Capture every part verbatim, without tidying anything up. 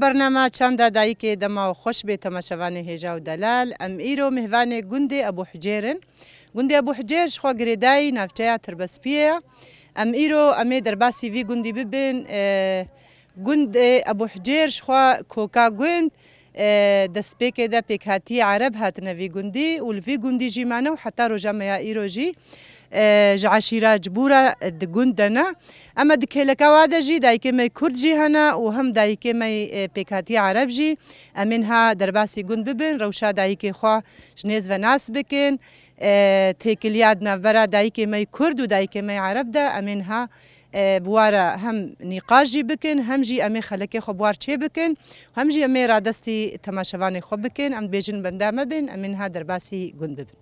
Bernama Çanda Dayikê dema xweş bê temaşevanê hêja û delal. Em îro mêvanê gundê Ebû Hicêr in. Gundê Ebû Hicêr ji xwe girêdayî navçeya Tirbespiyê ye. Em îro em ê derbasî vî gundî bibin. E, gundê Ebû Hicêr ji xwe koka gund, e, destpêkê de pêkhatiyê Ereb hatine vî gundî û li vî gundî jî mane û heta roja me ya îro jî e, ji eşîra Cibûra, e, di gund de ne. Ema di kêleka wa de jî dayikê me Kurd jî hene û hem dayikê me, e, pêkhatiya Ereb jî. Em ê niha derbasî gund bibin, rewşa dayikê xwe ji nêz ve nas bikin. E, têkiliya di navbera dayikê me Kurd û dayikê me Ereb de em ê niha, e, bi wa re hem nîqaş jî bikin, hem jî em ê xelekê xwe bi war çê bikin, hem jî em ê radestî temaşevanê xwe bikin. Em dibêjin benda me bin, em ê niha derbasî gund bibin.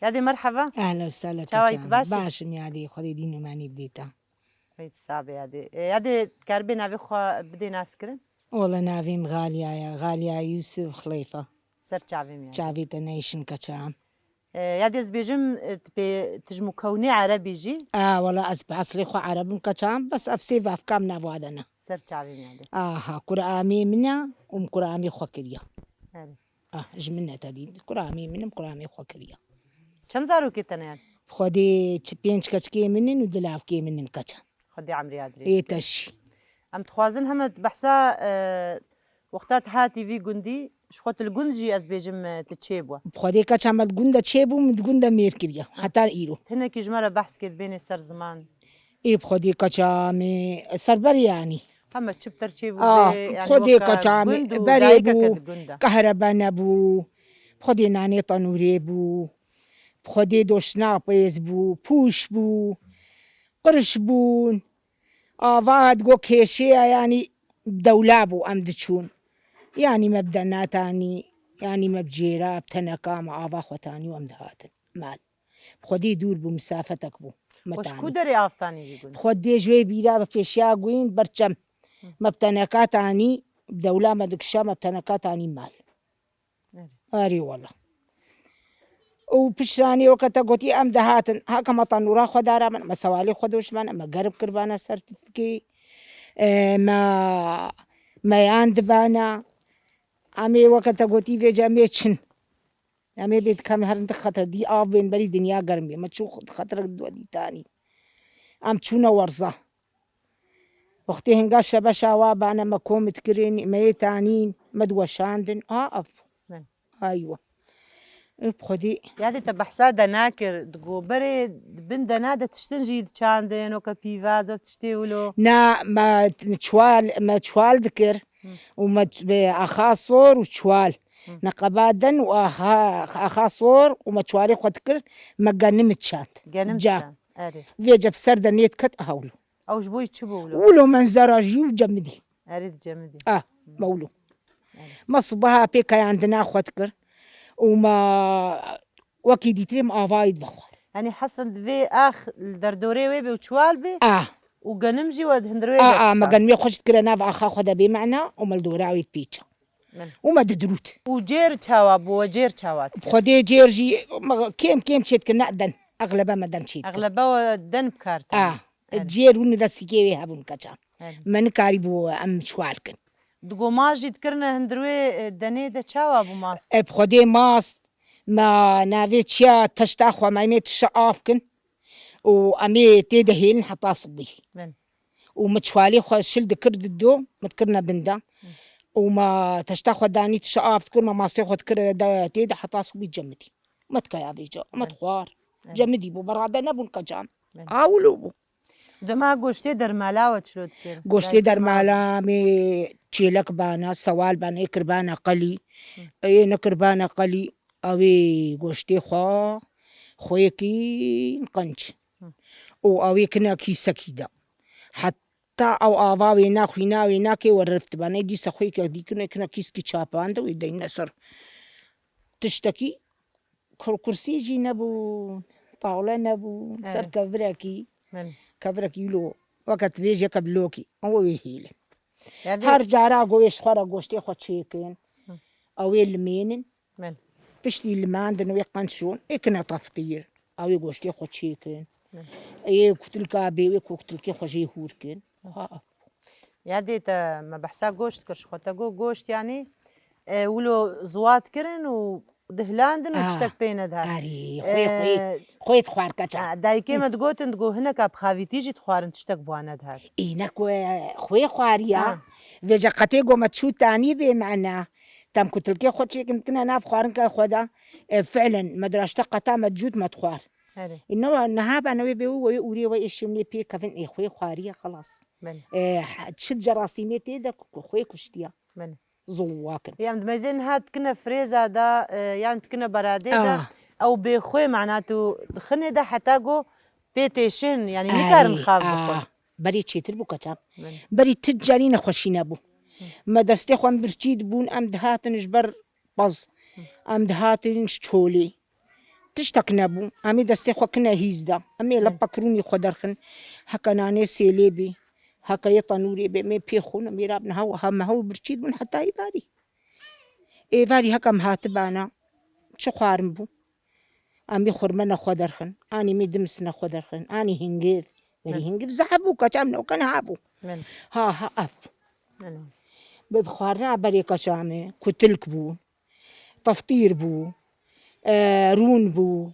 Yadê merheba. Ehlen we sehlen. Çawa yî, tu baş î? Baş im yadê, Xwedê dîn û manî bidê te. Xwedê sax be yadê. E, yadê, dikarî bê navê xwe bidê naskirin? Wele navê min Xaliya ye. Xaliya Yûsif Xilêfa. Ser çavê min yadê. Çavê te neyşin keça. E, yadê ez bêjim, e, tu pê, tu ji mukewnê Erebî jî? A, wele ez bi eslê xwe Ereb im keça, bes ev sê vavka min nava de ne. Ser çavê min yadê. Aha, kura amê min e û min kura amê xwe kiriye. Erê. Ah, ji min ne te dî. Kura amê min im, kura amê xwe kiriye. Çend zarokê te ne? Xwedê çi pênc keçikê min in û du lavkê min in keça. Xwedê emrê ya dirêj bike. Ê te jî. Em dixwazin heme behsa, e, wexta tu hatî vî gundî, ji xwe tu li gund jî ez bêjim, e, tu çê bû. Bi Xwedê keça me li gund de çê bû, min di gund de mêr kiriye. Heta îro. Hinekî ji me re behs kê dibênê ser ziman. Ê bi Xwedê keça me ser ber yanî. Heme çi bi te re çêbû. Ah, bê, bi yanî Xwedê weke keça me gund û berê dayikeke bû, di gund de. Kehrebe nebû. Bi Xwedê nanê tenûrê bû. Bi Xwedê doşna pêz bû, pûş bû, qiriş bûn. Ava digo kêşeya, yanî dewla bû em diçûn. Yanî me bi dena tanî, yanî me bi cêra, bi teneka me ava xwe tanî û em dihatin mal. Bi Xwedê dûr bû, misafetek bû. Me tanî. Ji ku derê av tanî vî gund? Bi Xwedê ji wê bîra bi pêşiya gund ber çem. Hı. Me bi teneka tanî, dewla me dikişa, me bi teneka tanî mal. Erê. Erê wela. Û pişranî weke te gotî em dihatin. Heke me tenûra xwe dara min, me sewalê xwe doşmane, me germ kirbane ser tifkê. E, me meyan dibana. Em ê weke te gotî vêca em ê çin. Em ê bê dikam herin di xeter dî av bên berî dinya germ bê. Me çû xeterek di dîtanî. Em çûne werza. Wextê hinga şebeşa wa bane me kom dikirin, me yê tanîn, me diweşandin. A ev. Min. Aywa. Ê bi Xwedê. Yadê te behsa de nakir, di goberê di bin dena de tiştin jî diçandin, weke pîvaz ev tiştê wilo. Na, me çwal, me çwal dikir. Hı. Û me t-, be axa sor û çwal. Hı. Neqeba den û axa, axa sor û me çwarê xwe dikir, me genim çand. Genim Ca. Çand, erê. Vê cep ser de nêt ket hewlo. Ew ji bo yî çi bû wilo? Wilo menzera jî û cemidî. Erê di cemidî. Ah, me wilo. Erê. Me sibaha pê keyandina xwe dikir û me wekî dîtirê me avayî dibe xwe. Yanî hesrin divê ax li derdorê wê bê û çwal bê. Ah. Û genim jî we di hundir wê Ah, ah, me dikişand. Genimê xwe ji dikire nav axa xwe de bê mena û me li dora wê dipêça. Min. Û me didirût. Û cêr çawa bû, we cêr çawa dikir? Xwedê cêr jî me kêm kêm çê dikir, ne den. Exlebe me den çê dikir. Exlebe we den bi kar tînin. Ah, Evet. Cêr hûn destîkê wê hebûn keça. Evet. Me nikarîbû em çwal kin. Di go mast jî dikirine hundir wê, e, denê de çawa bû mast? E, bi Xwedê mast, me navê çiya teşta xwe me em ê tişe av kin. û em ê tê de hêlin heta sibî. Min. Û me çwalê xwe şil dikir dido, me dikirine bin de. Hı. Û me teşta xwe danî tişa av dikir, me mastê xwe dikir de tê de heta sibî cemidî. Me dikaya vêca, me Min. Dixwar. Min. Cemidî bû, berade nebûn kecan. Min. Awilo bû. Dema goştê dermala we çilo dikir? Goştê Dayikê dermala me çêlek bana, sewal bana, ê kirbana qelî, Hı. Ê nekirbana qelî. Ew ê goştê xwe xweyekî qenc. Hı. Û ew ê kine kîsekî de. Het Ta ew ava wê na xwîna wê nakê we rift ba. Nê dîsa xwê ke dîkine kine kîskî çapande wê deyne ser. Tiştekî kur-, kursî jî nebûn, tawle nebûn, ser Evet. kevirekî, Belê. kevirekî wilo, weke tu bêjî yeke bilokî, ew wê hêlin. Ya dê Her cara go wê ji xwe re goştê xwe çêkin. Hı. Ew wê limênin. Belê. Piştî limandin wê qenc şon, ê kine teftîr. Ew ê goştê xwe çêkin. Belê. Ê kutilka bê wê ku kutilkê xwe jê hûr kin. Ha, ev. Ya dê te me behsa goşt kir, ji xwe te got goşt, yanî, e, wilo ziwat kirin û dihlandin û Ah, tiştek pê nedihat. Erê, xwê, xwê, E, xwê dixwar keça. a, dayikê me digotin, digo hineka bi xavîtî jî dixwarin tiştek bi wan nedihat. Îne ku, e, xwê xwariya, Ah. vêca qetê go me çû tanî bê me ne. Tem ku tilkê xwe çêkin dikine nav xwarinka xwe de, e, fiilen me diraşte qeta me cût me dixwar. Erê. Îne we niha be ne wê bê û wê ûrê we ê şêm lê pê kevin ê xwê xwariye xelas. Belê. E, he, çi cerasîmê tê de ku xwê kuştiya. Belê. Ziwa kin. Em dimezên niha dikine firêza de, e, yan dikine beradê de, Ah. ew bêxwê mana tu dixinê de heta go pê têşin, yanî nikarin Erê, xav bixwin. ah. Berî çêtir bû keça. Belê. Berî tu carî nexweşî nebû. Hı. Me destê xwe em birçî dibûn, em dihatin ji ber pez. Hı. Em dihatin ji çolê. Tiştek nebû. Em ê destê xwe kine hîz de. Em ê Hı. lepa kirûnî xwe derxin. Heke nanê sêlê bî. Heke yê tenûrê bê. Em ê pê xwin, em ê rabin. Hew, hem hew birçî dibûn heta êvarî. Êvarî heke em hatibana. Çi xwarin bû? Em ê xurmene xwe derxin. Anî em ê dimisine xwe derxin. Anî hingiv. Berî Hı. hingiv zehf bû, keça em newke niha bû. Belê. Ha, ha, ev. Belê. Bi xwarina berê keça me, kutilk bû. Teftîr bû, e, rûn bû,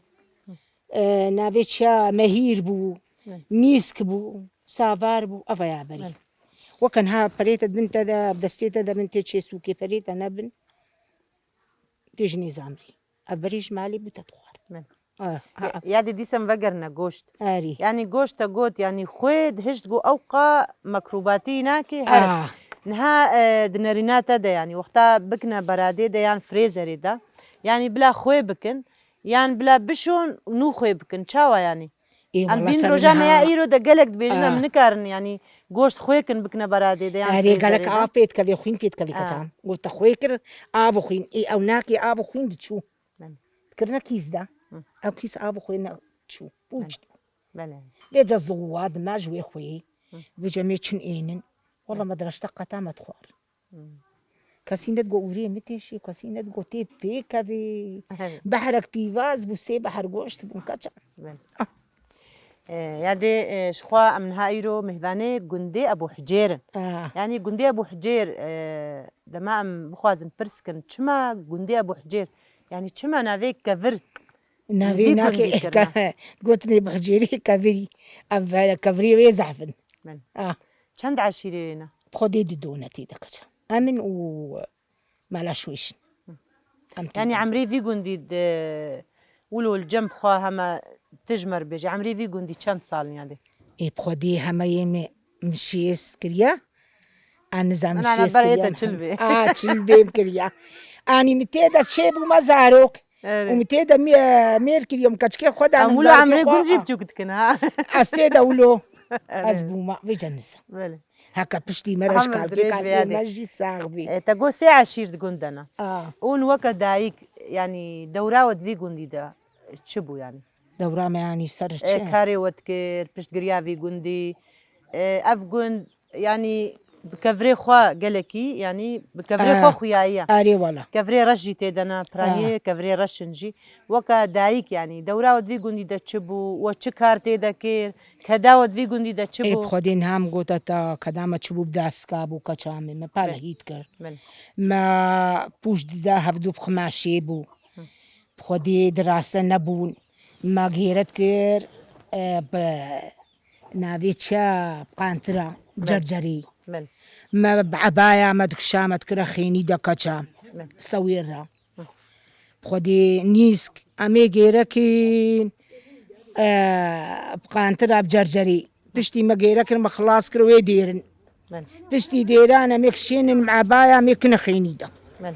e, navê çiya mehîr bû, Hı. mîsk bû, savar bû, eva ya berê. Hı. Weke niha perê te bin te de, destê te de bin tê çê sûkê, perê te nebin, tê jinê zamrî. Ev berê ji malê bû te dixwar. Hı. Ah, ah, ah. Ya dê dîsa em vegerine goşt. Erî. Yanî goşt te got, yanî xwê dihişt got ew qa mekrûbatî nake her. Ah. Niha, e, di nerîna te de, yanî wexta bikine beradê de yan frêzerê de, yanî bila xwê bikin, yan bila bişon nû xwê bikin. Çawa yanî? Ê, Em wala bîn ser roja me ya niha. îro de gelek dibêjin em Ah. nikarin, yanî goşt xwê kin bikine beradê de yan Erê, frêzerê gelek de. av pê dikevê, xwîn pê dikevê Ah. keçan. Got te xwê kir, av û xwîn. Ê, ew nakê av û xwîn diçû. Belê. Dikirine kîs de. Hı. Ew kîs av û xwê ne çû. Pûç. Belê. Belê. Vêca ziwa dime ji wê xweyî. Hı. Vêca me çin ênin. Wala Hı. me diraşte qeta me dixwar. Hı. Kesî nedigo ûrê min têşî, kesî nedigo tê pêkevê. Hı. Behrek pîvaz bû, sê behr goşt bûn keça. Belê. Ah. E, ya dê, e, ji xwe em niha îro mêvanê gundê Ebû Hicêr in. Ah. Yanî gundê Ebû Hicêr, e, dema em bixwazin pirs kin, çima gundê Ebû Hicêr? Yanî çima navê kevir Navê Vî nakê gundî kirine. ke-, gotinê bi hicêrê kevirî. Ev ve kevirê wê zehf in. Min. Ah. Çend eşîrê ne? Xwedê di donetê de keça. Emin û Mela Şwêş in. Hı. Em Yanî tê de. emrê vî gundî de wilo li cem xwe heme tijmer bêje. Emrê vî gundî çend sal niyadê? Ê bi Xwedê hemeyê me min şêst kiriye. An nizam Ana, ana, şêst berê kiriye. te çil bê. A, çil bêm kiriye. Anî min tê de çê bûme zarok. Evet. Û min tê de mi-, mêr kiriye, min keçikê xwe de Em wilo zarokê emrê xwe, gund jî a. biçûk dikin, ha? Ez tê de wilo. Evet. Ez bûme, vê cenisa. Belê. Heke piştî me re ji Hamil kalkê dirêj kalkê vê yadê. me jî sax bî. E, te got sê eşîr di gund de ne. A. Ûn weke dayik, yanî dewra we di vî gundî de çi bû yanî? Dewra me yanî ser E, çi? karê we dikir, piştgiriya vî gundî. E, ev gund, yanî bi kevirê xwe gelekî, yanî bi kevirê xwe Ah. xuyayiye. Erê wala. Kevirê reş jî tê de ne, piraniyê Ah. kevirê reş in jî. Weke dayik, yanî dewra we di vî gundî de çi bû, we çi kar tê de kir, keda we di vî gundî de çi Ê, bû? bi Xwedê niha min gota te, keda me çi bû, bi dest ka bû, keça me, me pala Belê. hît kir. Belê. Me pûş dide hevdû bi xima şê bû. Hı. Bi Xwedê di raste nebûn. Me gêret kir, e, bi navê çi, bi qantira, Belê. cercerî. Belê. Me bi ebaya me dikişa, me dikira xênî de keça. Belê. Sewêr re. Hı. Bi Xwedê nîsk, em ê gêre kîn, e, bi qantira, bi cercerî. Piştî me gêre kir, me xilas kir, wê dêrin. Belê. Piştî dêran em ê kişênin, me ebaya, em ê kine xênî de. Belê.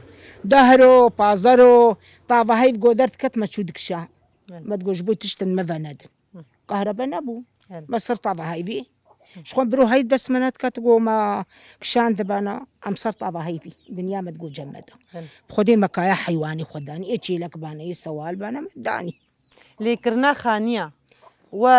Deh ro, pazdeh ro, tava heyv go derdiket me çû dikişa. Belê. Me digot, ji bo tiştin me venedin. Hı. Kahrebe nebû. Belê. Me ser tava heyvê Ji xwe biro hey dest me nedike, tu go me kişandibana, em ser tava heyvî. Dinya me digo cem me da. Belê. Bi Xwedê me kaya heywanê xwe danî. Ê çêlek bane, ê sewal bane, me danî. Lêkirina xaniya. We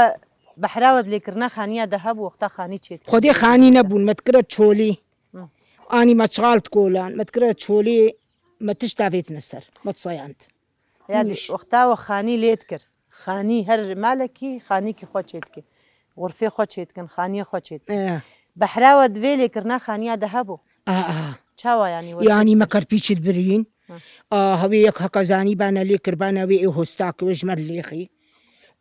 behra we di lêkirina xaniya de hebû, wexta xanî çêdikir? Xwedê xanî nebûn, me dikire çolî. Hı. Anî me çal dikolan, me dikire çolî, me tişta vêtine ser, me diseyand. Ya dî, Tûş. Wexta we xanî lê dikir. Xanî her malekî xanîkî xwe çêdike. Xurfê xwe çêdikin, xaniyê xwe çêdikin. Eh. Behra we di vê lêkirina xaniya de hebû? Ah, ah. Çawa yanî we Yanî çêdikir? Me kerpîçî dibirîn. Hı. Ah, hewê yek heka zanî bana lê kirbana wê ê hostak wê ji me lêxî.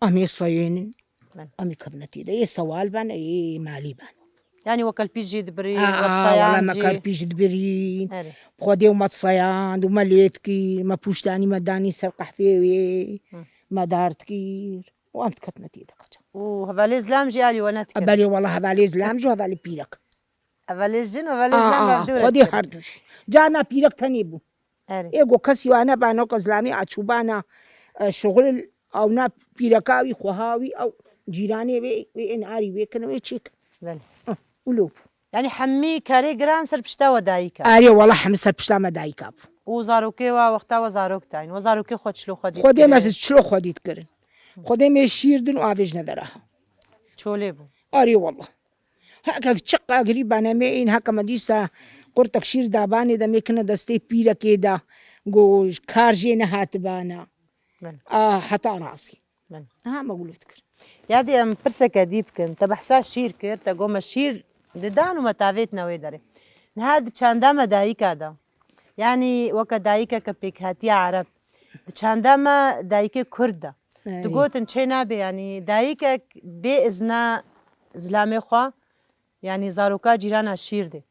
Em ê sayênin. Ben. Em ê kevne tê de. Ê sewal bana, ê malî bana. Yanî we kelpîç jî dibirîn, Aa, we wela sayan me jî. Kerpîç dibirîn. Erê. Xwedê û me diseyand û me lê dikir, me pûştanî me danî ser qehfê wê, Hı. me dar dikir. Û em diketine tê de qeçan. Û hevalê zilam jî alî we nedikir? Belê wela hevalê zilam jî hevalê pîrek. Hevalê jin û hevalê Aa, zilam aa, ev dû Xwedê redikir. Her du jî. Carna pîrek tenê bû. Erê. Ê go kesî wane bana, ke zilamê açûbana, e, şuxul, ewna pîreka wî, xweha wî, ew cîranê wê, wê ên arî wê kin, wê çêk. Belê. Heh, ulo. Yanî hemî karê giran ser pişta we dayîka? Arê, wela hemî ser pişta me dayîka bû. Û zarokê we wexta we zarok dayîn. We zarokê xwe çilo xwe dît Xwedê kirin? Me çilo xwe dît kirin. Xwedê me şîr din û avêj nedera. Çolê bû. Arê, wela. Heke çiqa girî bane me ên, heke me dîsa qurtek şîr dabanê de me kine destê pîrekê de, go kar jê nehatibana. Ben. A, heta razî. Ben. Ha, me wilo dikir. Ya dê em pirseke dî bikin. Te behsa şîr kir, te go me şîr didan û me tavêtine wê derê. Niha di çanda me dayika de. Yanî weke dayikeke pêkhatiya Ereb. Di çanda me dayikê Kurd de. Ey. Digotin çê nabe, yanî dayikek bê izna zilamê xwe, yanî zaroka cîrana şîr dê.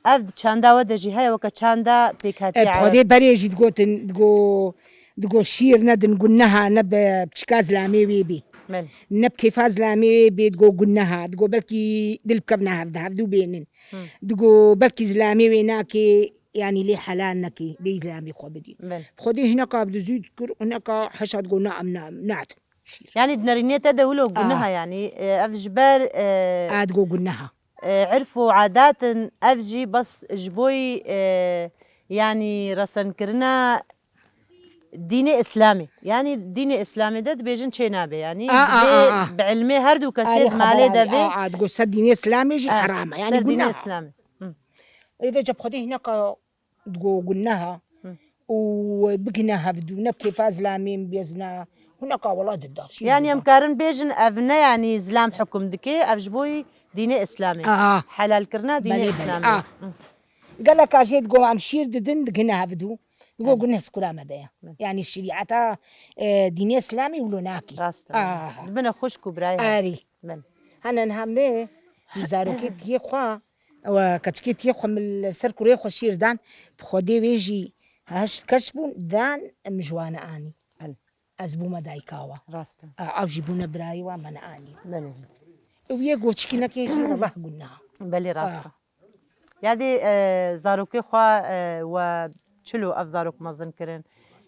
Ev di çanda we de jî heye, weke çanda pêkhatiya Ereb. E, bi Xwedê berê jî digotin, digo, digo şîr nedin guneha, ne bi piçika zilamê wê bê. Belê. Ne bi kêfa zilamê wê bê, digo guneha. Digo belkî dil bikevne hevde, hevdû bênin. Hı. Digo belkî zilamê wê nakê, yanî lê helal nekê, bê zilamê xwe bidî. Belê. Xwedê hineka bi dizî dikir, hineka heşa digo na em na, na. Yanî di nerînê te de wilo guneha Ha. yanî, e, ev ji ber, e, A digo guneha. e, irf û adat in, ev jî bes ji boyî, e, yanî resenkirina dînê Îslamê. Yanî dînê Îslamê de dibêjin çê nabe. Yanî A, a, dibê a, a. bi ilmê her du kesê Arê di malê de xeber bê. A, a, digo ser dînê Îslamê jî A, heram e. Yanî ser dînê guneha. Îslamê. Hı. Ê, vêca bi Xwedê hineka digo guneha Hı. û bigine hevdû, ne bi kêfa zilamê em bêzna. Hineka wela dida. Şîr Yanî dida. em karin bêjin ev ne yanî zilam hukm dike, ev ji boyî dînê Îslamê. Aha. Helalkirina dînê Belê, belê. Îslamê. Ah. Hı. Geleka jê digo em şîr didin, digine hevdû. Digo Evet. guneh skura me de ye. Evet. Yanî şerîeta, e, dînê Îslamê wilo nakî. Rast e. Ah. Dibine xwişk û birayê. Arî. Belê. Henen hemê zarokê tiyê xwe, ew keçikê tiyê xwe min li ser kurê xwe şîr dan, bi Xwedê wê jî heşt keç bûn, dan min ji wan anî. Belê. Ez bûme dayika we. Rast e. A, ew jî bûne birayê we, min anî. Belê. Ew yê goçikî nekê jî, wela guneha. Belê, rast e. Ah. Yadê, e, zarokê xwe, e, we çilo ev zarok mezin kirin?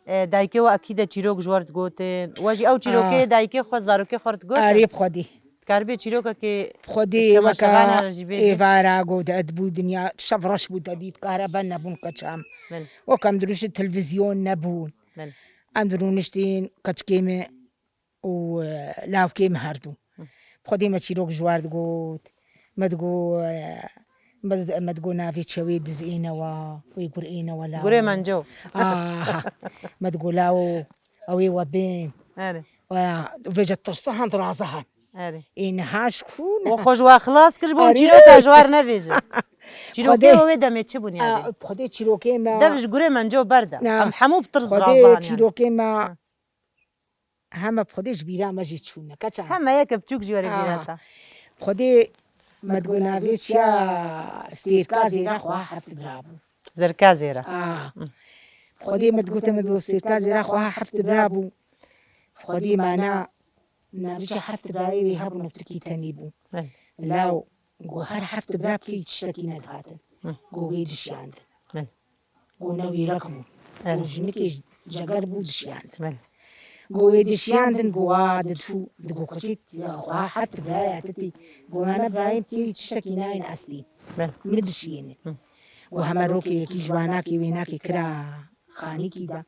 E, dayikê we ekî de çîrok ji we re digotin. We jî ew çîrokê Ah. dayikê xwe, zarokê xwe re digotin? Arê bi Xwedê. Dikaribê çîrokekê Bi Xwedê ji Temaşevana weke re jî bêjî? Êvara got, ez bû dinya, şev reş bû te dît, kahrabe nebûn keçam. Belê. Weke em dirûştin televîzyon nebûn. Belê. Em dirûniştîn keçikê me û, e, lawkê me her du. Hı. Bi Xwedê me çîrok ji war digot. Me digo, e, me, me digo navê çewê diz êne wa, wê gur êne wa lawo. Gurê Menco. Aha. Me digo lawo, ew ê we bên. Erê. Waya, vêca tirsihan dirazihan. Erê. Ê niha ji ku O niha? xwe ji wa xilas kir, ji bo Erê. çîroka ji war nevêje. Çîrokê Xwedê. we wê demê çi bûn A, yadê? Xwedê çîrokê me. Dev ji gurê Menco berda. Na. Em hemû bi tirs Xwedê dirazihan yani. çîrokê me. Ha. Heme bi Xwedê ji bîra me jî çûne. Keça? Heme yeke biçûk ji we re Ha. bîra te. Xwedê me digo navê çiya stêrka zêra xwe heft bira bû. Zerka zêra. Ah. Hı. Xwedê me digote me digo stêrka zêra xwe heft bira bû. Xwedê mana navê çiya heft birayê wê hebû, ne bi tirkî tenê bû. Hı. Law go her heft bira bi kê tiştekî nedihatin. Hı. Go wê dişiyandin. Hı. Go ne wîrek bû. Evet. Go jinikê ceger bû, dişiyandin. Evet. Go wê dişiyandin, go wa diçû, digo koçê xwe heft biraya titî. Go me, me birayên tê tiştekî nayên eslî. Belê. Mi dişiyêne. Hı. Go heme rokê yekî ji wanakê wênakê kira xanîkî de.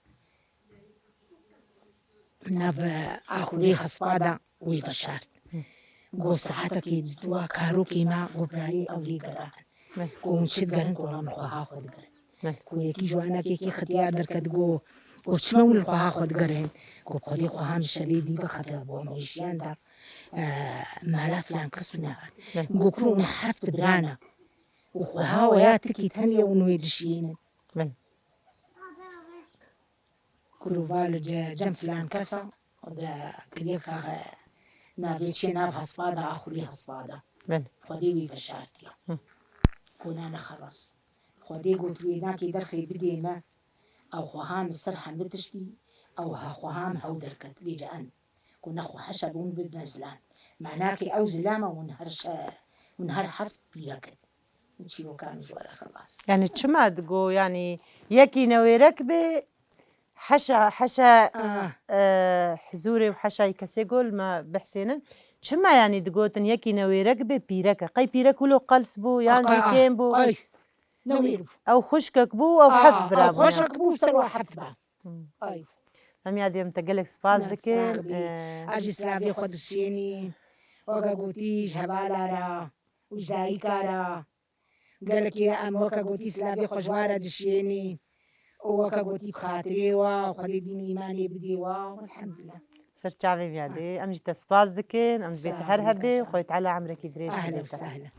Nav axurê hespa de wê veşart. Hı. Go saetekê dua karokê me, go birayê ew lê geraxin. Belê. Ku hûn çi digerin, ku hûn xweha xwe digerin. Belê. Ku yekî ji wan yekekî xetiyar derket, got, got, çima hûn li xweha xwe digerin? Got, Xwedê xweha min şevê dî bixefe, bo hemû jiyan de, e, mala filan kes û nehat. Belê. Got, kuro hûn heft bira ne. Û xweha we ya tikî tenê hûn wê dişiyênin. Belê. Kurova li ce-, cem filan kesa de kiriye kaxe navê çê nav hespa de, axurî hespa de. Belê. Xwedê wî veşartiye. Hı. Kona nexelas. Xwedê got wê nakê derxê bidê me. Ew xweha min ser hemî tiştî, ew ha xweha min hew derket. Vêce en. Ku ne xwe heşa bûn bibne zilam. Manakê ew zilam e hûn her şe-, hûn her heft pîrek in. Çîroka min ji we re xelas. Yani çima digo, yani yekî newêrek bê, heşa, heşa, Ah. e, hizûrê û heşayî kesê gol me bihsênin. Çima yani digotin yekî newêrek bê pîrek e? Qey pîrek wilo qels bû, yan jî Ah, kêm bû? Ay, newêr bû. Ew xwişkek bû, ew Ah, heft bira ew bû. Xwişkek bû, ser wa heft ba. Hmm. Ay. Em ya dê em te gelek spas Na, dikin. Sax bî. Ee, Ez jî silavê xwe dişênî. Weke gotî ji hevala re û ji dayika re. Gelekî em weke gotî silavê xwe ji wa re dişênî. Û weke gotî bi xatirê we, Xwedê dîn û îmanê bidê we. Elhamdulillah. Ser çavê viya dê. Em jî te spas dikin. Em dibê te Sax her bî, hebê. Xwedê Teala emrekî dirêj Ehlen bide te. Sehlen.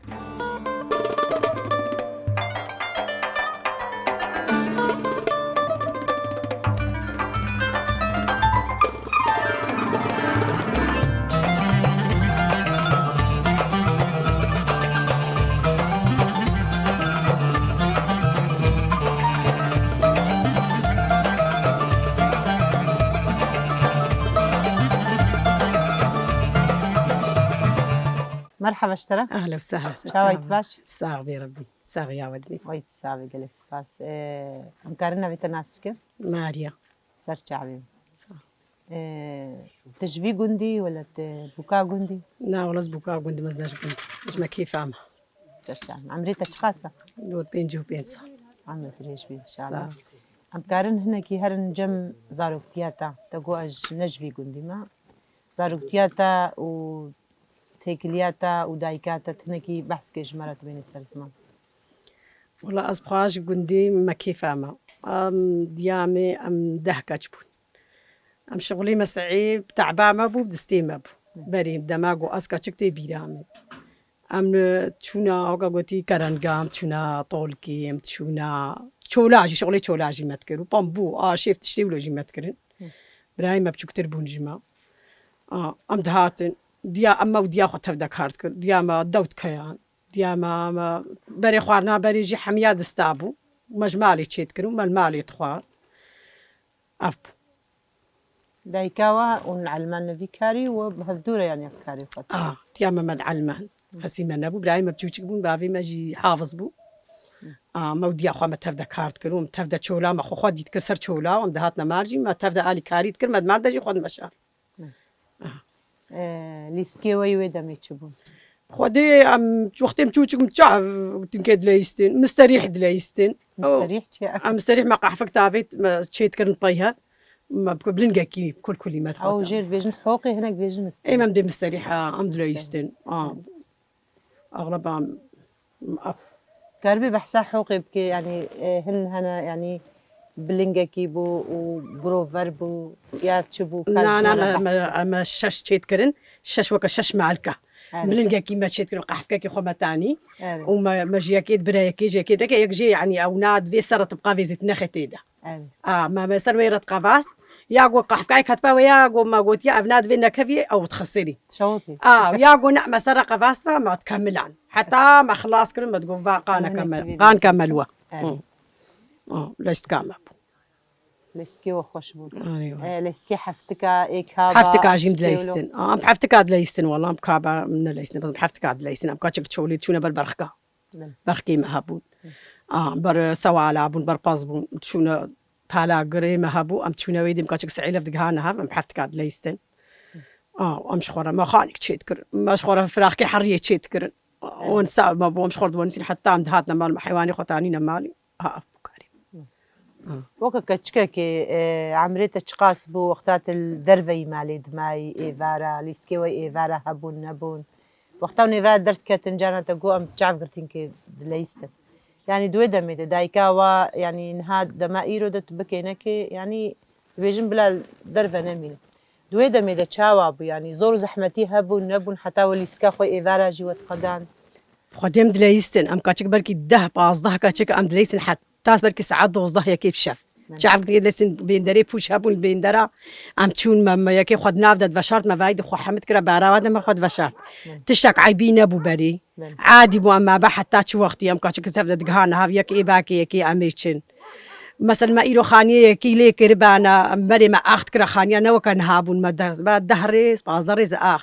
Merhaba ji te re. Ehlen sehlen. Çawa yî, tu baş? Sax bî Rebbî. Saxiya we dibî. Wey tu sax bî, gelek spas. Ee, em karin navê te nas bikin? Mariya. Ser çavê. Sağ ol. Ee, tu ji vî gundî wele tu bûka gundî? Na, wele ez bûka gundî, ez ne ji gund. Ji me kêfa me. Ser çavê. Emrê te çiqas e? Dor pêncî û pênc sal. Emr dirêj bî inşallah. Sağ ol. Em karin hinekî herin cem zaroktiya te. Te got ez ne ji vî gundî me. Zaroktiya te û têkiliya te û dayika te hinekî behs ke ji me re tibêne ser ziman. Wela ez bi xwe ji gundî me kêfa me. Em diya me em deh keç bûn. Em şixulî me sehî bi te'ba me bû, bi destê me bû. Berî dema ku ez keçik tê bîra min. Em, e, çûna, weke gotî, kerenga, em çûna tolkî, em çûna çola jî, şixulê çola jî me dikir û pambû, aşêv tiştê wilo jî me dikirin. Hı. Birayê me biçûktir bûn ji me. A, em dihatin, diya em me û diya xwe tev de kar dikir. Diya me dewt keyan. Diya me, me berê xwarina berê jî hemiya dista bû. Me ji malê çê dikir û me li malê dixwar. Ev bû. Dayika we hûn elmen li vî karî û bi hevdû re yan ev karê xwe dikin? A, tiya me me dielmen. Kesî me nebû. Birayê me biçûçik bûn, bavê me jî hafiz bû. A, me û diya xwe me tev de kar dikir û em tev de çola me xwe xwe dît kir ser çola û em dihatine mar jî me tev de alîkarî dikir, me di mar de jî xwe dimeşand. Hı. Aha. Ee, lîstikê we yê wê demê çi bûn? Xwedê em wextê em çûçik em çav tinkê dileyistin, misterîh dileyistin. Misterîh çi ye? Em misterîh me qehfek tavêt me çêdikirin peyher. Me bi bilingekî kulkulî me Ew dixweta. Jêr dibêjin hoqê, hinek dibêjin misterîh. Êm em dê misterîh, ha, em dileyistin. Ha. Axleba em, em af. Karibê behsa hoqê bike, yani, e, hin hene, yani, bilingekî bû û birover bû, ya çi bû, Na, na, me, me, me şeş çêdikirin, şeş weke şeş malka. Evet. Bilingekî me çêdikirin, qehfkekî xwe me tanî. Evet. Û me, me ji yekê dibire yekê, ji yekê dibire yekê, yek jê, yani, ew na divê ser re tibqa vêzê, tu nexê tê de. Evet. A, me, me ser wê re diqevast. Ya got qehfkayê ketbe we, ya got me gotiye ev na divê nekevî, ew dixisirî. Şewitî. A, ya got ne, me ser re qevast ve, me dikemilan. Heta me xilas kirin, me digot va qane Qane kemel, kevî. Qan kemel we. Evet. Hı. A, leştka me bû. Lêstikê we xweş bû. Ay, ay. E, lêstikê heftika, ê kaba, Heftika jî em dileyistin. A, em heftika dileyistin, wela em kaba em neleyistin. Bes em heftika dileyistin. Em kaçik çolê çûne ber berxka. Belê. Berxkê me hebûn. Hı. A, ber sewala bûn, ber pez bûn. Çûne pala girê me hebû, em çûne wê dî, em kaçik sihêlef digihane hev, em heftika dileyistin. A, em ji xwe re mexanik çêdikirin. Me ji xwe re firaxkê heriyê çêdikirin. Wan sa me bû, em ji xwe re diwanîsin, heta em dihatine mal, me heywanê xwe tanîne malê. Ha, ev bû karî. Weke keçikekê, e, emrê te çiqas bû, wexta te li derveyî malê dimayî, êvara, lîstikê we êvara hebûn, nebûn? Wexta hûn êvara derdiketin, carna te got, em çav girtînkê dileyistin. Yanî di wê demê de dayika wa, yanî niha dema îro de tu bikê nekê, yanî dibêjin bila derve nemîne. Di wê demê de çawa bû, yanî zor û zehmetî hebûn, nebûn, heta we lîstika xwe êvara jî we diqedan? Xwedê em dileyistin, em kaçik belkî deh, pazdeh kaçik em dileyistin, heta belkî saet dozdeh yekê bi şev. Çav dileyistin, bênderê pûç hebûn, bêndera em çûn, me, me yekê xwe di nav de diveşart, me vayî di xwe hemid kira, berawa de me xwe diveşart. Tiştek eybî nebû berî. Adî bû, em me be heta çi wextî, em kaçik tev de digihane hev, yek ê bakê yekê em ê çin. Mesela me îro xaniyê yekî lê kiribana, em berê me ax dikira xaniya, ne weke niha bûn, me deh, me deh rêz, pazdeh rêz ax.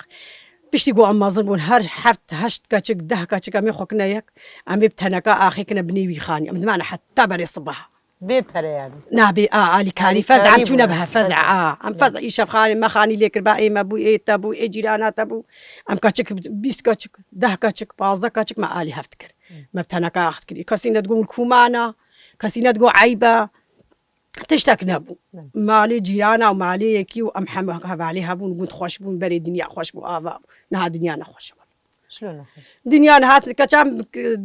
Piştî ku em mezin bûn, her heft, heşt keçik, deh keçik em ê xwe kine yek, em ê bi teneka axê kine binê wî xanî. Em dimane heta berê sibeha. Bê pere yanî. Na bê, a, alîkarî, fez, em çûne bi he, fez, a. Em fez, îşev xanî, me xanî lê kir, ba ê me bû, ê te bû, ê cîrana te bû. Em keçik, bîst keçik, deh keçik, pazdeh keçik me alî hev dikir. Me bi teneka ax dikir. Kesî ne digot kûmana, kesî ne digot eyb e. Tiştek nebû. Malê cîrana û malê yekî û em hemû hevalê hebûn, gund xweş bûn, berê dinya xweş bû, ava bû. Niha dinya nexweş e. Çilo nexweş? Dinya niha, keça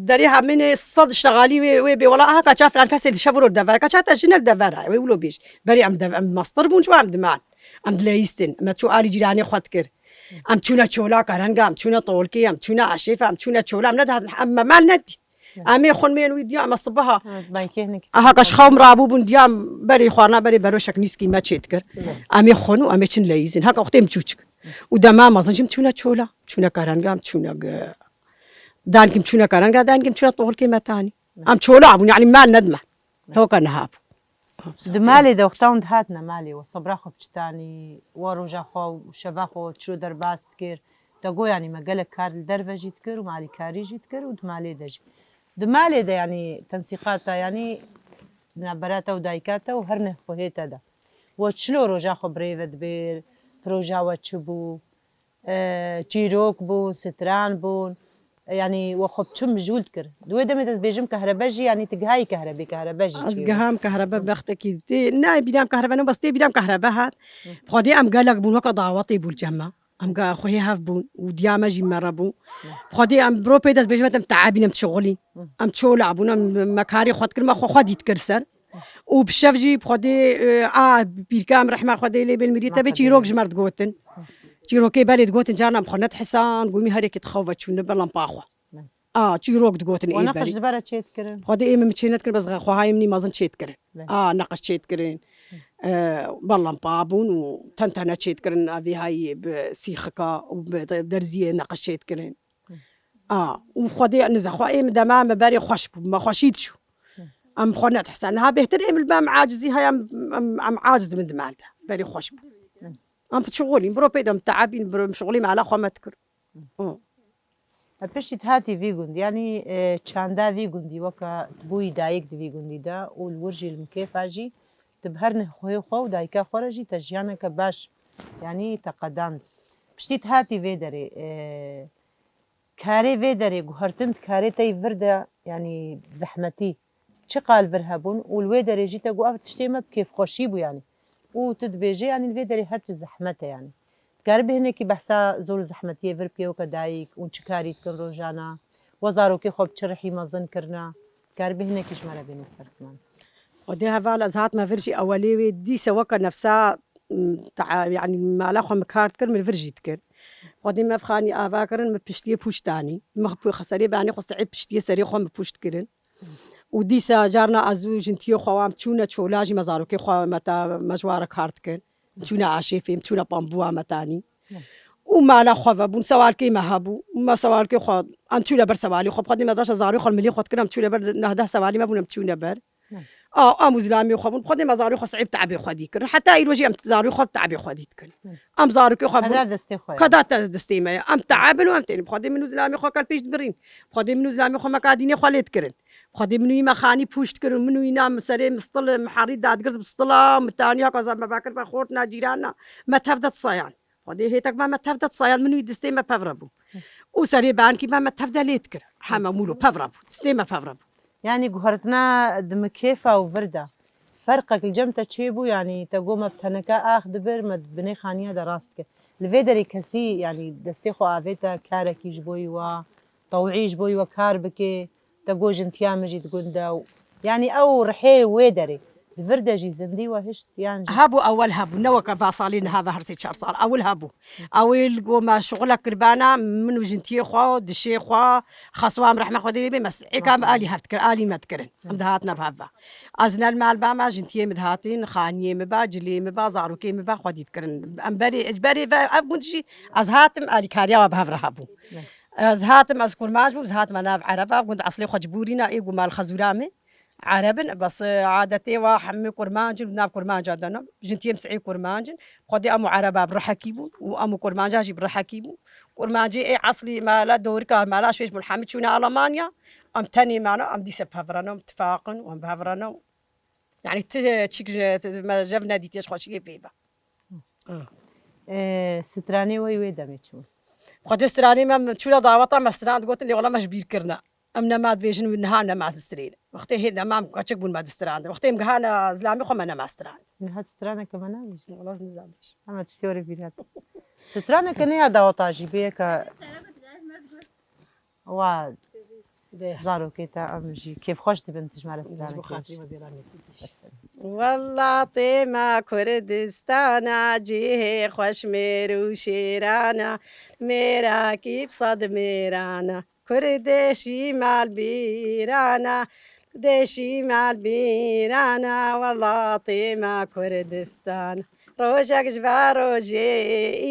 derê hemînê sed şexalî wê, wê bê wela, aha, keça filan kesê dişe viro dever, keça te jine li dever e, wê wilo bêj. Berê em dev-, em mestir bûn, çi em diman. Em dileyîstin, me çû alî cîranê xwe dikir. Em çûne çola Kerenga, em çûne Tolkê, em çûne Eşêfa, em çûne çola, em nedihatin, em me mal nedît. Em ê xwe mêl wî diya me sibeha. Aha, kaş xew rabû bûn diya berê xwarina berê beroşek nîskî me çê dikir. Em ê xwe û em ê çin leyîzin. Heka wextê em çûçik. Û dema mezin jî em çûne çola. Çûne Kerenga, em çûne ge-, dankî em çûne Kerenga, dankî em çûne Tolkê me tanî. Em çola bûn, yanî mal nedime. Hoka niha bû. Di malê de wexta hûn dihatine malê, we sebra xwe bi çi tanî, we roja xwe û şeva xwe çilo derbas dikir? Te got, yanî me gelek kar li derve jî dikir û me alîkarî jî dikir û di malê de jî. Di malê de, yanî tensîqata, yanî navbera te û dayika te û her nehxwehê te de. We çilo roja xwe bi rê ve dibêr, proja we çi bû? E, çîrok bûn, stran bûn. Yanî we xwe bi çi mijûl dikir? Di wê demê de dibêjim kehrebe jî, yanî tu gihayî kehrebê, kehrebe jî çi ye? Ez giham kehrebe wextekî tê, ne bîram kehrebe ne, bes tê bîram kehrebe hat. Xwedê em gelek bûn, weke dawetê bû li cem me. Em ge-, xwehê hev bûn û diya me jî mere bûn. Xwedê em biro pê dest bêjim em teebîn, em dişixulîn. Em çola bûn, em me karê xwe dikir, me xwe xwedî dikir ser. Û bi şev jî bi Xwedê, e, a, pîrka em rehma Xwedê lê bê, li mirî te bê, çîrok ji me re digotin. Çîrokê berê digotin, carna em xwe nedihisan, gumî her yekê dixew ve çûne ber lampa xwe. A, çîrok digotin ê berê. Neqij di ber re çê dikirin? Xwedê ê min çê nedikirin, bes xwehayê min î mezin çê dikirin. A, neqij çê dikirin. E, ber lampa bûn û ten tene çê dikirin, a vê hayî bi sîxika û bi derziyê neqij çê dikirin. A, û Xwedê nize xwe ê min dema me berê xweş bû, me xweşî dişû. Em xwe nedihisan. Niha bêhtir ê min li me em acizî heye, em, em, em aciz dibin di mal de. Berê xweş bû. Em bi şixulîn, biro pê de em teebîn, biro em şixulî mala xwe me dikir. Û. E, piştî tu hatî vî gundî, yanî, e, çanda vî gundî, weke tu bûyî dayik di vî gundî de û li wir jî li Mikêfa jî, tu bi her nehxwehê xwe û dayika xwe re jî te jiyaneke baş, yanî te qedand. Piştî tu hatî vê derê, e, karê vê derê guhertin di karê te yî vir de, yanî zehmetî çi qal vir hebûn û li wê derê jî te got, ev tiştê me bi kêfxweşî bû, yanî. Û tu dibêjê, yanî li vê derê her tişt zehmet e, yanî. Dikarî bi hinekî behsa zor û zehmetiyê vir bikê weke dayik û çi karî dikin rojana? We zarokê xwe bi çi rihî mezin kirina? Dikarî bi hinekî ji me re bêne ser ziman? Xwedê heval ez hatime vir jî ewelê wê dîse weke nefsa, m, ta-, yanî mala xwe min kar dikir, min vir jî dikir. Xwedê me ev xanî ava kirin, min piştiyê pûç danî. Min xwe serê banê xwe sehê piştiyê serê xwe min pûç dikirin. Û dîsa carna ez û jintiyê xwe wan çûne çola jî me zarokê xwe me ta me ji wan re kar dikin. Çûne aşêfê, çûne pambûa me tanî. Û mala xwe vebûn, sewalkê me hebû. Û me sewalkê xwe, em çûne ber sewalê xwe. Bi Xwedê me deşa zarê xwe milê xwe dikin, em çûne ber neh deh sewalê me bûn, em çûne ber. A, em û zilamê xwe bûn. Bi Xwedê me zarê xwe sehê bi teebê xwe dî kirin. Heta îro jî em zarê xwe bi teebê xwe dî dikin. Em zarokê xwe bûn. Heda destê xwe ye. Heda te destê me ye. Em teebin û em tênin. Bi Xwedê min û zilamê xwe ker pêş dibirîn. Bi Xwedê min û zilamê xwe me ka dînê xwe lê dikirin. Xwedê min û yî me xanî pûşt kir û min û yî na min serê mistil, miherî dadigird mistila, min taniya ka zaf me vekir me xort na cîran na. Me tev de tisayan. Xwedê hêtek me, me tev de tisayan, min û yî distê me pev re bû. Û serê bankî me, me tev de lê dikir. Heme mûlo pev re bû. Distê me pev re bû. Yanî guhertina di mikêfa û vir de ferqek li cem te çêbû, yanî te got me bi teneke ax dibir, me binê xaniya de rast dikir. Li vê derê kesî, yanî destê xwe avête karekî ji bo yî we, tewî ji bo yî we kar bike, te got jintiya min jî di gund de û, yanî ew rihê wê derê. Di vir de jî zindî we hişt yan jî? Hebû, ewil hebû, ne weke va salî niha ve her sê çar sal. Ewil hebû. Ewil got me şixulek kirbana, min û jintiyê xwe, dişê xwe, xeswa em rehme Xwedê lê bê, me s-, êka em alî hev dikir, alî me dikirin. Em dihatine bi hev ve. Ez ne li mal ba me, jintiyê min dihatin, xaniyê min ba, cilê min ba, zarokê min ba, xwedî dikirin. Em berê, ji berê ve ev gund jî ez hatim, alîkariya we bi hev re hebû. Ne. Ez hatim, ez kurmanc bûm, ez hatime nav ereba, gund eslê xwe cibûrîna, ê got mal xezûra me. Ereb in, bes, e, adetê wa hemî kurmanc in, nav kurmanca de ne. Jintiyê min sihê kurmanc in. Xwedê em û ereba bi rihekî bûn û em û kurmanca jî bi rihekî bûn. Kurmancê ê eslî mala dorika, mala şêş bûn, hemî çûne Alemanya. Em tenê mane, em dîse bi hev re ne, em tifaq in û em bi hev re ne. Yanî ti çîk ji, ti me jev nedîtiye ji xweşiyê pê ve. Ah. E, stranê we wê demê çi bûn? Xwedê stranê me, çûna daweta me stran digotin, lê wela me ji bîr kirine. Em nema dibêjin û niha nema distrêne. Wextê hê nema em keçik bûn me distrandin. Wextê em gihana zilamê xwe me nema strand. Niha straneke me nabêjî? Wala ez nizam bêjim. Hema tiştê were bîr hat. Straneke ne ya daweta jî bê yeka. Wa Dê. Zarokê te em jî kêfxweş dibin tu ji me re straneke bêjî. Welatê me Kurdistana, cihê xweş mêr û şêrana, mêrakî bi sed mêrana. Kurdê şîmal bîrana, Kurdê şîmal bîrana, welatê me Kurdistan. Rojek ji va rojê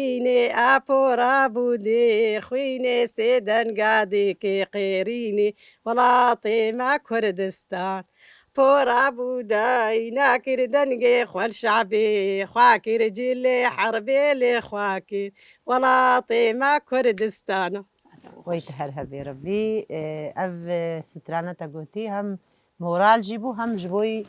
înê, a pora bû dê xwînê, sê denga dêkê qêrînê, welatê me Kurdistan. Pora bû dayna kir dengê xwe li şabê xwe kir, cilê herbê lê xwe kir, welatê me Kurdistan. Wey tu her hebê Rebî. E, ev, e, strana te gotî hem moral jî bû, hem ji bo yî,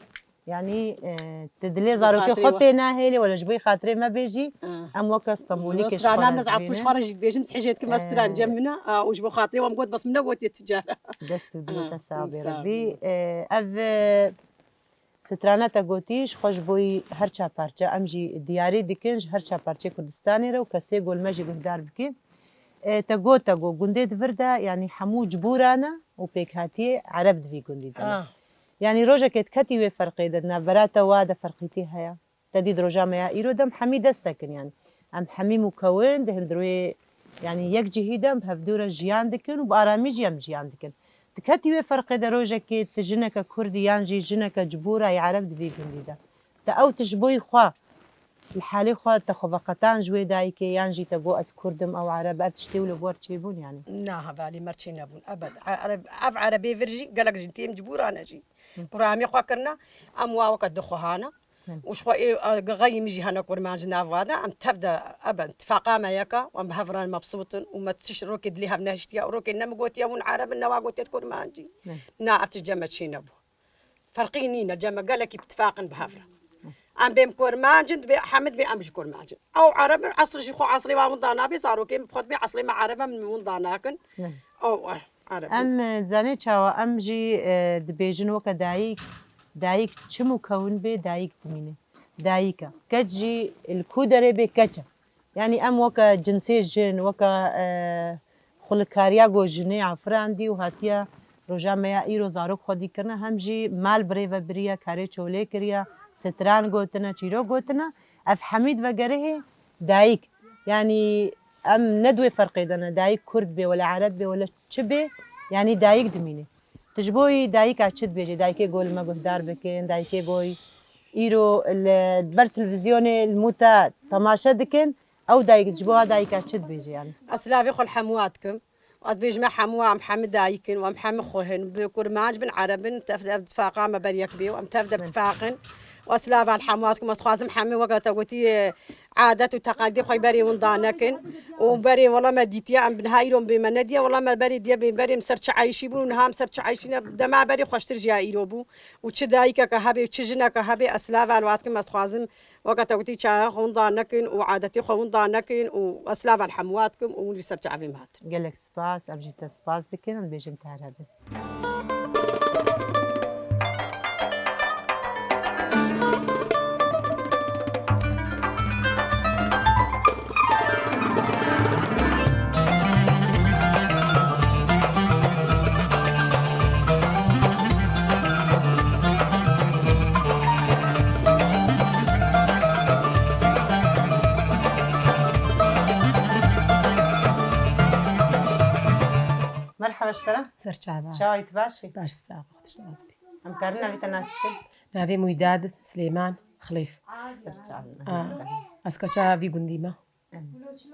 yanî, e, tu dilê zarokê xwe pê nahêlî, wele ji bo yî xatirê me bêjî, em weke Stenbolî kê ji xwe re dibînin. Strana min ez Epû ji xwe re jî dibêjim, sihê jê dikim, ez stran cem min e, a, û ji bo xatirê wan got, bes min negotiye ti cara. Dest û dilê te sax bê Rebî. E, ev, e, Strana te gotî, ji xwe ji bo yî her çar parçe, em jî diyarî dikin ji her çar parçeyê Kurdistanê re û kesê ku li me jî guhdar bike. E, te got, te got, gundê di vir de, yanî hemû cibûran e û pêkhatiyê Ereb di vî gundî de ne. Ah. Yanî rojekê diketî wê ferqê de, di navbera te wa de ferqîtî heye? Te dî di roja me ya îro de em hemî dest tekin, yanî. Em hemî mukewin di hundirê, yanî yek cihî de em bi hevdû re jiyan dikin û bi aramî jî em jiyan dikin. Diketî wê ferqê de rojekê tu jineke Kurdî yan jî jineke cibûra yê Ereb di vî gundî de. Te ew tu ji bo yî xwe, li halê xwe te xwe veqetan ji wê dayikê yan jî te got ez Kurd im, ew Ereb, ev tiştê wilo bi we re çêbûn yanî? Na, hevalî me re çênebûn, ebed. Ereb, ev Erebê vir jî gelek jin têm cibûra ne jî. Hı. Kuramê xwe kirine, em wa weke dixuhane. Hı. Û ji xwe ê, e, gexeyî min jî hene kurmanc nav wa de, em tev de, ebe, tifaqa me yek e, em bi hev re mebsût in û me tişt rokê dilê hev nehiştiye û rokê ne min gotiye hûn Ereb in, ne wa gotiye kurmancî. Hı. Na, ev tişt cem me çê nebû. Ferqî nîne, cem me gelekî bi tifaq in bi hev re. Hı. Em bêm kurmanc in, dibê hemid bê em jî kurmanc in. Ew Ereb in, esl jî xwe eslê wa winda nabe, zarokê min bi xwe dibê eslê me Ereb e, min winda nakin. Hı. Ew, e, Ereb in. Em, e, zanê çawa, em jî, e, dibêjin weke dayik, dayik çi mukewin bê, dayik dimîne. Dayik e. Keç jî li ku derê bê, keç e. Yanî em weke cinsê jin, weke, e, xulikariya ku jinê afirandî û hatiye roja me ya îro zarok xwedî kirine, hem jî mal bi rê ve biriye, karê çolê kiriye, stran gotine, çîrok gotine. Ev hemî divegerihê dayik. Yanî em ne di wê ferqê de ne. Dayik Kurd bê, wele Ereb bê, wele çi bê, yanî dayik dimîne. Tu ji bo yî dayika çi dibêjî? Dayikê ku li me guhdar bikin, dayikê ku îro li ber televîzyonê li mû te temaşe dikin, ew dayik, ji bo wa dayika çi dibêjî yanî? Ez silavê xwe li hemû wa dikim. Ez dibêjim, em hemû, em hemî dayik in, em hemî xwe hin. Bi kurmanc bin, Ereb bin, tev, tev tifaqa me ber yek bê û em tev de bi tifaq in. Eslava li hemû hatkim, ez dixwazim hemî weke te gotî, e, adet û teqalîdê xwe berê hûn danekin. Û berê wela me dîtiye, em bi niha îro bê me nediye, wela me berê diye bê berê min ser çi eyşî bû, niha min ser çi eyşî ne, dema berê xweştir ji ya îro bû. Û çi dayikeke hebe û çi jineke hebe, eslava li hatkim, ez dixwazim weke te gotî çawa xwe hûn danekin û adetê xwe hûn danekin û eslava li hemû hatkim û hûn li ser çavê me hatin. Gelek spas, em jî te spas dikin, em dibêjin te her hebin. Merhaba ji te re. Ser çava. Çawa yî, tu baş î? Baş, sağ ol, Xwedê ji te razî be. Em karin navê te nas bikin? Navê Muydad Silêman Xilêf. Ser çava. A, ez keça vî gundî me. Em.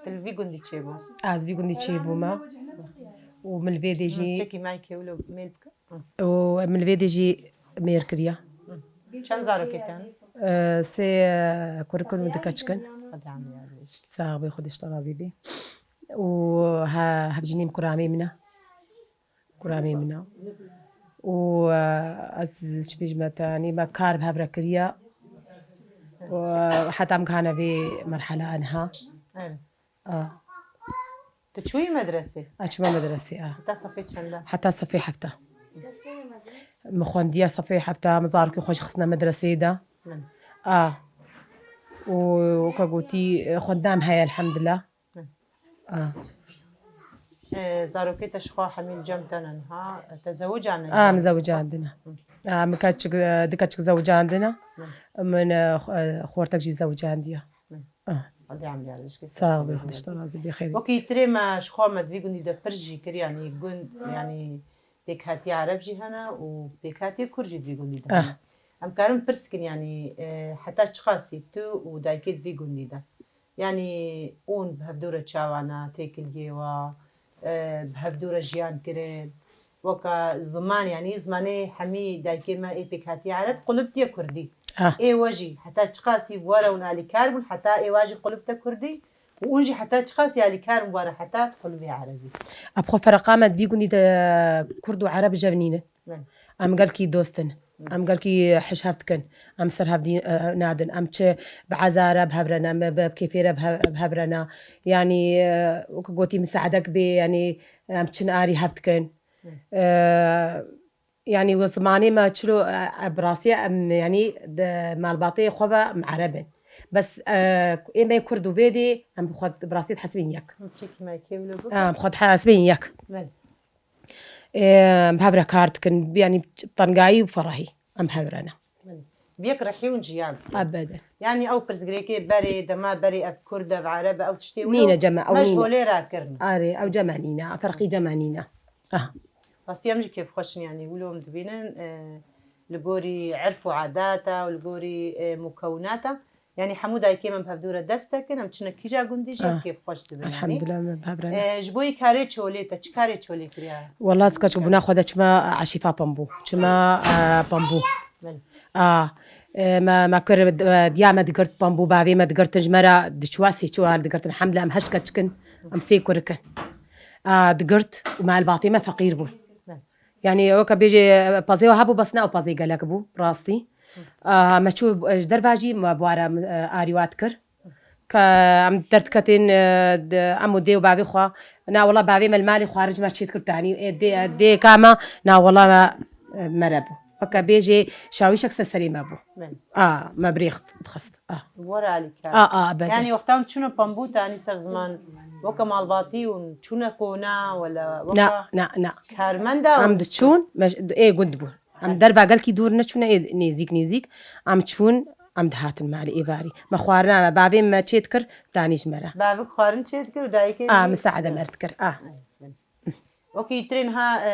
Tu li vî gundî çêbû? Ez vî gundî çêbûme. Û min li vê dê jî. Çekî mayî kê wilo mêl bike. Û min li vê dê jî mêr kiriye. Çend zarokê te ne? E, sê, e, kurik in û du keçik in. Xwedê emrê we dirêj. Sax bî, Xwedê ji te razî bî. Û he-, hevjînê min kuramê min e. Kuramê min e. Û, e, ez çi bêjim te, yanî me kar bi hev re kiriye. Û, e, heta em gihane vê merhela niha. Evet. A. Tu çûyî medresê? A, çûme medresê, a. Heta sefê çend e? Heta sefê hefta. Min xwendiye sefê hefta, min zarokê xwe jî xistine medresê de. Min. A. Û weke gotî, xwendina min heye, elhemdulillah. Min. A. E, zarokê te ji xwe hemî li cem te ne niha, te zewicandine? A, min zewicandine. Hı. A, min keçik, e, du keçik zewicandine. Hı. Min, e, xo-, e, xortek jî zewicandiye. Hı. A. Xwedê emrê we dirêj ke. Sax bî, Xwedê ji te razî bî, xêr. Wekî îtirê me ji xwe me di vî gundî de pir jî kir, yanî gund, yanî pêkhatiya Ereb jî hene û pêkhatiya Kurd jî di vî gundî de hene. Em karin pirs kin, yanî, e, heta çiqasî tu û dayikê di vî gundî de? Yanî hûn bi hevdû re çawa ne, têkiliyê we, e, bi hevdû re jiyan kirin. Weka ziman, yanî zimanê hemî dayikê me ê pêkhatiya Ereb qulip diye Kurdî. Ah. Ê we jî heta çiqasî bi we re hûn alîkar bûn, heta êwa jî qulip de Kurdî û hûn jî heta çiqasî alîkar bûn bi we re heta di qulibê Erebî? Eb xwe fereqa me di vî gundî de Kurd û Ereb jev nîne. Belê. Em gelkî dost in. Em gelkî hiş hev dikin. Em ser hev dî-, e, nadin. Em çi bi eza re bi hev re ne, em bi kêfê re bi hev, bi hev re ne. Yanî, e, wek gotî misaedek bê, yanî em çin arî hev dikin. E, yanî we zimanê me çilo, e, e, bi rastî em, yanî di malbatê xwe ve em ereb in. Bes, e, ê me Kurd û vê dê em bi xwe bi rastî dihesibin yek. Çekî me kê wilo bike? Em xwe dihesibin yek. Belê. Ê, em bi hev re kar dikin, yanî tengayî û ferahî em bi hev re ne. Belê. Bi yek rihî hûn jiyan dikin. Ebeden. Yanî ew pirsgirêkê berê, dema berê ev Kurd e, ev Ereb e, ew tiştê wilo. Nîne cem me, ew me ji nîne. Holê rakirin. Arê, ew cem me nîne, ferqî cem me nîne. Aha. Rastî em jî kêfxweş in, yanî wilo em dibînin, e, li gorî erf û adeta û li gorî, e, mukewinata. Yanî hemû dayikê me bi hevdû re dest dikin, em çine kîja gundî jî, em Ah. kêfxweş dibin, yanî. Elhamdulillah, me bi hev re ne. E, ji bo yî karê çolê te, çi karê çolê kiriya? Wela ez keçik bûna xwe de çima eşîfa pembû. Çima, e, pembû. Belê. A, e, me, me kir, e, diya me digirt pembû, bavê me digirtin ji me re diçûa sê çûa digirtin. Hemdillah em heşt keçik in, em sê kurik in. A, digirt û malbatê me feqîr bûn. Belê. Yanî weke bêjê, e, pezê we hebû, bes ne ew pezê gelek bû, rastî. A, me çû, e, ji derve jî me bi we re, e, arî we dikir. Ke em derdiketin, e, di, em û dê û bavê xwe, na wela bavê me li malê xwarin ji me çê dikir tanî, ê dê, dê ka me, na wela me, e, mere bû. Weke bêjê şawîşek ser serê me bû. Belê. A, me bi rêx dixist. A. Bi we re alîkar. A, a, ebeden. Yanî wextan çûne pembû tanî ser ziman, weke malbatî hûn çûne kona, wela weke Na, na, na. karmenda Em hûn diçûn, me ji, ê gund bûn. Em derba gelkî dûr neçûne, ê nêzîk nêzîk. Em çûn, em dihatin malê êvarî. Me xwarina me, bavê me çê dikir, danî ji me re. Bavik xwarin çê dikir û dayikê A, wî? Misaede me re dikir. A. Wekî îtirê niha, e,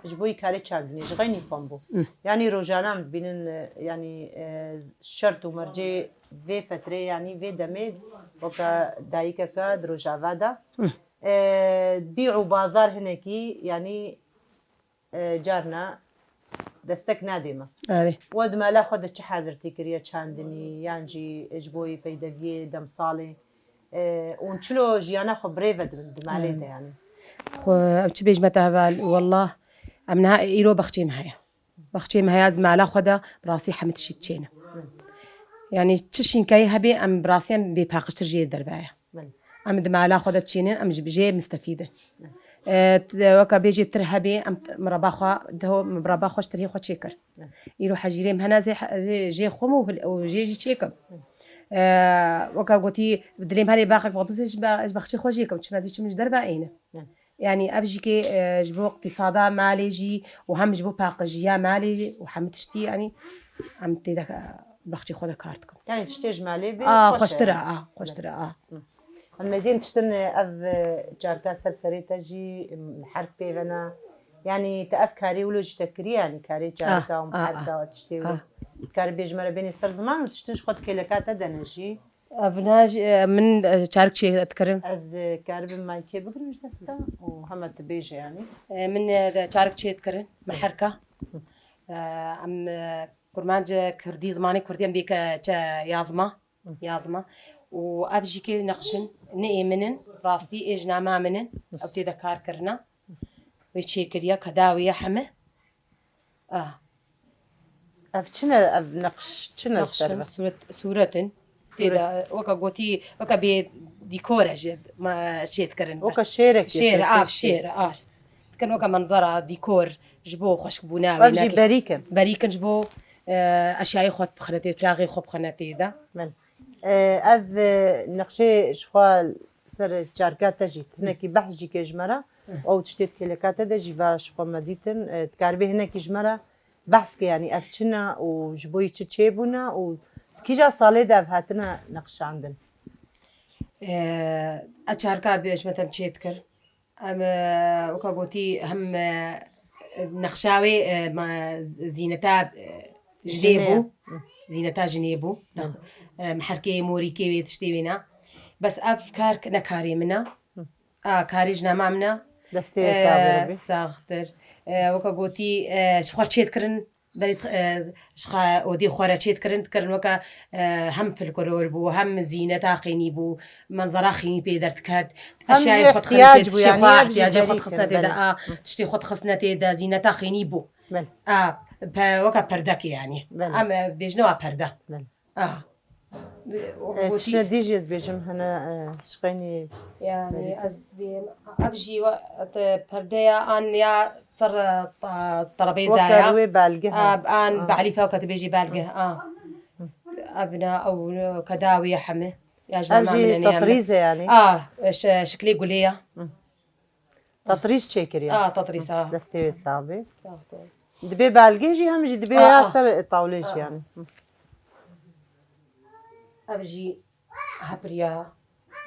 ji bo îkarê çavdinê, ji xeynî pembû. Hı. Yanî rojane em dibînin, e, yanî, e, şert û mercê vê fetrê, yanî vê demê weke dayikeke di rojava de. Hı. E, bî û bazar hinekî, yanî e, carna destek nadê me. Erê. We di mala xwe de çi hazirtî kiriye çandinî yan jî ji bo yê peydeviyê demsalê? E, û çilo jiyana xwe birêve dibin di malê de yanî? Xwe em çi bêjime te heval, wallah, em niha îro baxçê me heye. Baxçê me heye, ez mala xwe de bi rastî hemî tiştî diçênim. Yanî çi şînkeyî hebê, em bi rastî em bê paqijtir jê derve ye. Belê. Em di mala xwe de diçînin, em ji jê mistefîd in. E, t-, weka bêjê tir hebê, em t-, mireba xwe, diho, mireba xwe ji tirhê xwe çêkir. Îro hejîrê min hene zê, zê, jê xwe û hil-, û jê jî çêkim. E, weka gotî, dilê min herê baxek bexdûsê ji be-, ji baxçê xwe jê kim, çima zî çim ji derve êne. Yanî ev jî kê, e, ji bo iqtîsada malê jî û hem ji bo paqijiya malê û hemî tiştî, yanî em tê de, e, baxçê xwe de kar dikim. Yanî tiştê ji malê bê A, xweş e xweştir e, yanî. A, xweştir e, a. Hı. Em mezên tiştin, e, ev, e, çarka ser serê te jî, em, herk pê ve ne. Yanî te ev karê wilo jî te kiriye, yanî karê çarka û herka tiştê wilo. Dikarî bêjî me re bênê ser ziman û tiştin ji xwe di kêleka te de ne jî. Ev ne jî, e, min, e, çarik çê dikirin. Ez, e, karibim maykê bigirim ji desta û hema tu bêje yanî. E, min, e, de çarik çê dikirin, me herka. E, em, e, kurmanc, e, kurdî, zimanê kurdî em dê ke çe yazma, yazma. Û ev jî kê neqşin, ne ê min in, rastî ê jina me min in. Ew tê de kar kirina. Wê çêkiriya, kedawê ye heme. Ah. Ev çi ne, ev neqş çi ne li ser ve? Sûret, sûret in. Sûret. Tê de, weka gotî, weka bê dîkor e ji me çê dikirin. Weka şêrekê. Şêr, a, şêr, a. Dikin weka menzera, dîkor, ji bo xweşikbûna wê. Ev jî berîk in. Berîk in ji bo, e, eşyayê xwe bixine tê, firaxê xwe bixine tê de. Min. E, ev, e, nexşê ji xwe ser çarka te jî, hinekî behs jî ke ji me re, ew tiştê di kêleka te de jî va ji xwe me dîtin, e, dikaribê hinekî ji me re behs ke, yanî ev çi ne û ji bo yî çi çêbûne û kîja salê de ev hatine nexşandin? E, ev çarka bi ji me te çê dikir. Em, e, weka gotî hem, e, nexşa wê, e, ma, zîneta, e, jinê bû. Hı. Zîneta jinê bû. Hı. Nex-, e, miherkê, morîkê wê, tiştê wê ne. Bes ev kar ne karê min e. Hı. A, karê jina me min e. Destê wê sax be. E, saxtir. E, weka gotî, e, ji xwe çê dikirin. Berî, e, ji xe-, odê xwe re çê dikirin, dikirin weke, e, hem filkolor bû, hem zîneta xênî bû, menzera xênî pê derdiket, eşyayê xwe dixistin tê de, tiştê xwe, ihtiyacê xwe dixistin tê de, a, tiştê xwe dixistin tê de, zîneta xênî bû. Belê. A, pe-, weke perdekê yanî. Belê. Em, e, bêjine wa perde. Belê. A. E, tiştine dî jî ez dibêjim hene, e, şixeynî. Yani ez dibêm, ev jî we-, te perdeya an ya ser, e, ta-, terebêza ya. Weke wê belge, ha. A, an belîfe weke tu bêjî belge, a. Ev ne, ew, e, kedawî ya heme. Ya ji ev jî tetrîz e yani. A, e, şi-, şiklê gulê ya. Hı. Tatrîz çêkiriye. A, tatrîz, a. Destê wê sax be. Sax be. Dibê belgê jî hem jî dibê ya ser tawlê jî yani. Ev jî hepiriya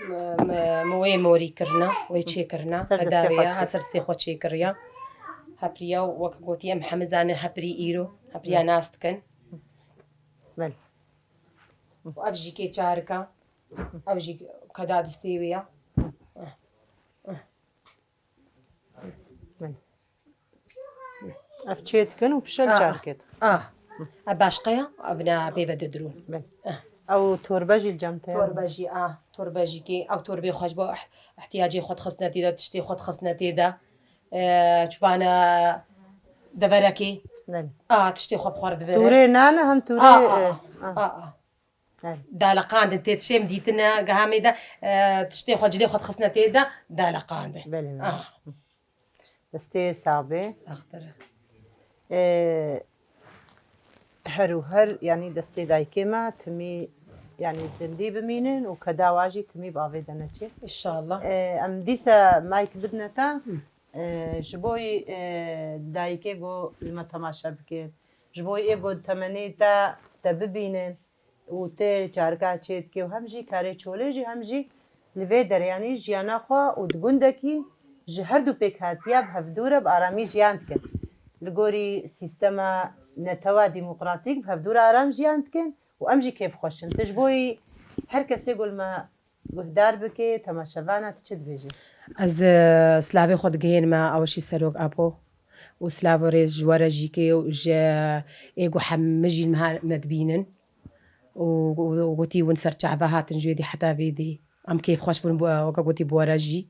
me, me, me wê morî kirina, wê çê kirina. Ser destê xwe çê. Ser destê xwe çê kiriya. Hepiriya û wek gotî em hemî zanin hepirî îro, hepiriya nas dikin. Belê. Û ev jî kê çarika, ev jî keda destê wê ya. Ev çê dikin û pişel çarikê dikin. Ah. Ev başqe ya, ev ne pê ve didirûn. Belê. Ew torbe jî li cem te ye? Torbe jî, ah, torbe jî kê, ew torbê xwe ji bo ihtiyacê xwe dixistine tê de, tiştê xwe dixistine tê de. E, çubane deverekê. Belê. Ah, tiştê xwe bi xwe re divere. Tûrê nane hem tûrê, ah, ah, e, ah, ah. Ah, ah. Belê. Daleqandin tê tiştê min dîtine, geha me de, e, tiştê xwe cilê xwe dixistine tê de, daleqandin. Belê, belê. Ah. Destê sax be. Saxtir. E, her û her, yanî destê dayikê me, timî, yanî zindî bimînin û keda wa jî timî bi avê de neçê. Înşallah. E, em dîsa mayk bidine te, e, ji bo yî, e, dayikê go li me temaşe bikin. Ji bo yê go temenê te, te bibînin. û tê çarika çê dike û hem jî karê çolê jî hem jî li vê derê, yanî jiyana xwe û di gundekî ji her du pêkhatiya bi hevdû re bi aramî jiyan dikin. Li gorî sîstema netewa demokratîk bi hevdû re aram jiyan dikin û em jî kêfxweş in. Tu ji bo yî her kesê ku li me guhdar bike, temaşevana, tu çi dibêjî? Ez, e, silavê xwe digihînime Awişî Serok Apo. û silav û rêz ji we re jî ke û ji ê ku hemî jî me, me dibînin. Û, û, û gotî win ser çava hatin ji wê dî heta vê dî. Em kêfxweş bûn, bi, weke gotî bi we re jî.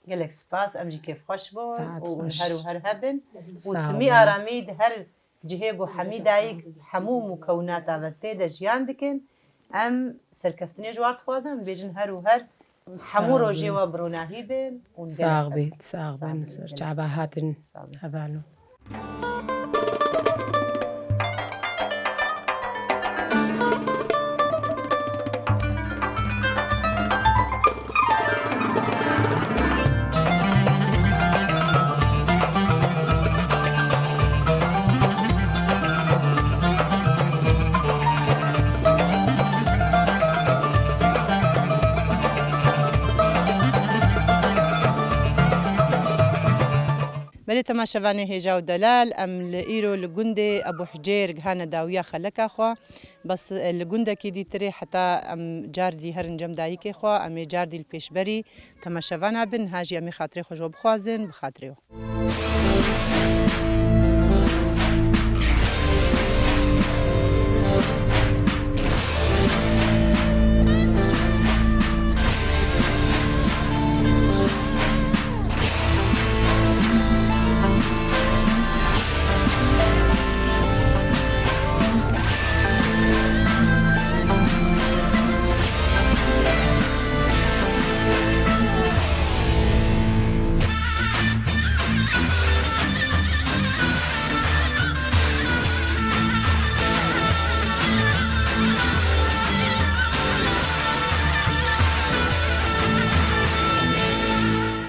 Gelek spas, em jî kêfxweş bûn Saet û xweş. Her û her hebin. Û Sağ timî olun. Aramî di her cihê ku hemî dayik, hemû mukewinata ve tê de jiyan dikin. Em serkeftinê ji wan dixwazin, em bêjin her û her hemû Sağ rojê olun. We bi ronahî bin û Sağ gelek bin, sağ bin. Ser çava hatin. Sağ bin. Hevalno. Belê temaşevanê hêja û delal, em li îro li gundê Ebû Hicêr gihane dawiya xeleka xwe. Bes, e, li gundekî dîtirê heta em car dî herin cem dayikê xwe, em ê car dî li pêşberî temaşevana bin, ha jî em ê xatirê xwe ji we bixwazin, bi xatirê we.